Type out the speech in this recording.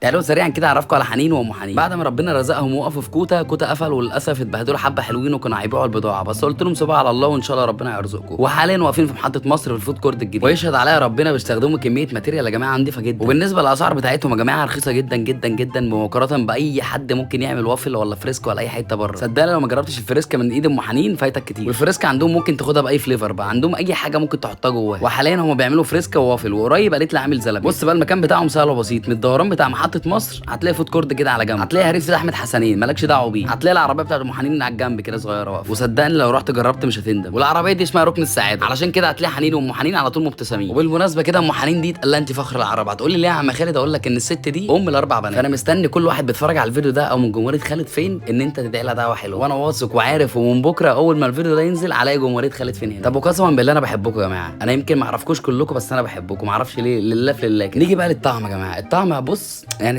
تعالوا سريعا كده اعرفكم على حنين وام حنين. بعد ما ربنا رزقهم وقفوا في كوتا، كوتا قفل وللاسف اتبهدلوا حبه حلوين وكانوا هيبيعوا البضاعة، بس قلت لهم سيبوها على الله وان شاء الله ربنا يرزقكم. وحاليا واقفين في محطة مصر في ال food court الجديد، ويشهد عليا ربنا بيستخدموا كمية material يا جماعة نضيفه جدا. وبالنسبة للاسعار بتاعتهم يا جماعة رخيصة جدا جدا جدا مقارنة باي حد ممكن يعمل وافل ولا فريسكا ولا اي حتة بره. صدقني لو ما جربتش الفريسكا من ايد ام حنين فايتك كتير. والفريسكا عندهم ممكن تاخدها باي flavor بقى، عندهم اي حاجة ممكن تحطها جواها. وحاليا هم بيعملوا فريسكا ووافل، وقريب قالت لي عامل زلابيه. بص بقى المكان بتاعهم سهل وبسيط، من الدوران بتاع محطة مصر هتلاقي food court كده على جنب، هتلاقي هريسه احمد حسنين مالكش دعوه بيه، هتلاقي العربية بتاعت ام حنين على الجنب كده صغيرة واقفة، وصدقني لو رحت جربت مش هتندم. والعربية دي اسمها ركن السعادة، علشان كده هتلاقي حنين وام حنين على طول مبتسمين. وبالمناسبة كده ام حنين دي اتقال لها انت فخر العرب. هتقول لي ليه يا عم خالد؟ اقول لك ان الست دي ام الاربع بنات. فانا مستني كل واحد بيتفرج على الفيديو ده او من جمهورية خالد فين ان انت تدعي لها دعوه حلوة، وانا واثق وعارف ومن بكره اول ما الفيديو ده ينزل عليا جمهورية خالد فين هنا. طب وقسما بالله انا بحبكم يا جماعة، انا يمكن ما اعرفكوش كلكم بس انا بحبكم، ما اعرفش ليه، لله في لله كده. نيجي بقى للطعم يا جماعة. الطعم بص